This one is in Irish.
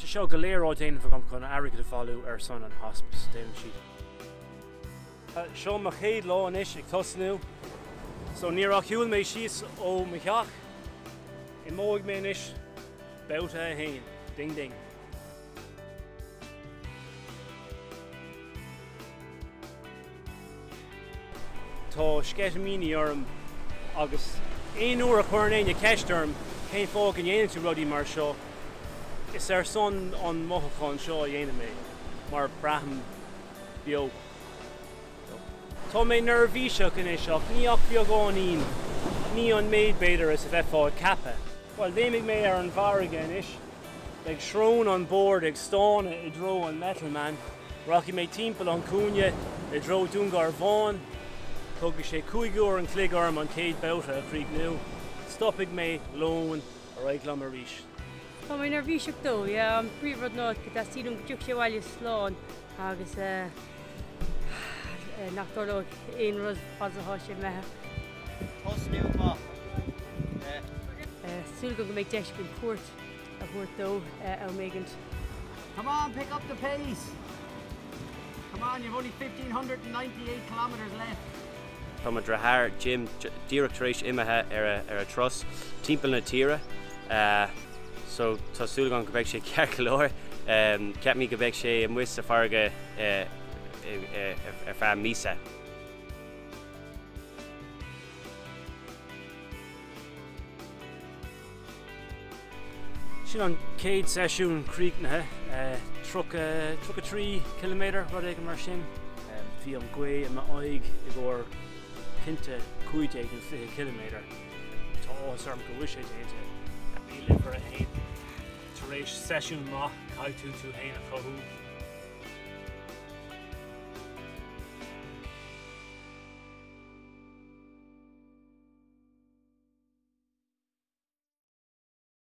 Sé seo go léir á déanamh agam chun airgead a bhailiú ar son an hospice, déanann siad. Seo mo chéad lá anois ag tosnú, so níor ach shiúil mé síos ó mo theach. Imeoidh mé anois babhta 1. Ding ding. Tá sceitimíní orm agus aon uair a chuireann éinne ceist orm cén fáth go ndéanann tú rudaí mar seo, is ar son an mothúcháin seo a dhéanaim é, mar braithim beo. Tá mé neirbhíseach anois ach ní ach beagáinín, ní an méid b'fhéidir is a bheifeá ag ceapadh. Bhuel, léimfidh mé ar an bhfarraige anois. Beidh srón an bhoird ag stánadh i dtreo an Metal Man. Rachaidh mé timpeall an chúinne i dtreo Dún Garbhán. Tógfaidh sé 5 uair an chloig orm an chéad babhta a chríochnú. Stopfaidh mé, lón, ar aghaidh liom arís. Tá mé neirbhíseach dó, yeah. An príomhrud ná go dteastaíonn uaim go dtiocfaidh sé abhaile slán agus nach dtarlóidh aon rud fad is atá sé imithe. Tosnú maith. Súil agam go mbeidh deis againn cuairt a thabhairt dó am éigint. Come on, pick up the pace! Come on, you've only 1598 kilometres left. Tá mo dheartháir Jim díreach tar éis imithe ar a turas timpeall na tíre so tá súil agam go mbeidh sé ceart go leor. Ceapaim go mbeidh sé amuigh sa farraige ar feadh míosa. Sin an chéad seisiún críochnaithe, 30, 33 ciliméadar, rud éigin mar sin. Bhí an ghaoth i m'aghaidh i gcomhair cinnte 15 nó 20 ciliméadar. Tá áthas orm go bhfuil sé déanta. Míle uimhir a haon. Tar éis seisiún maith, caithfidh tú tú féin a chothú.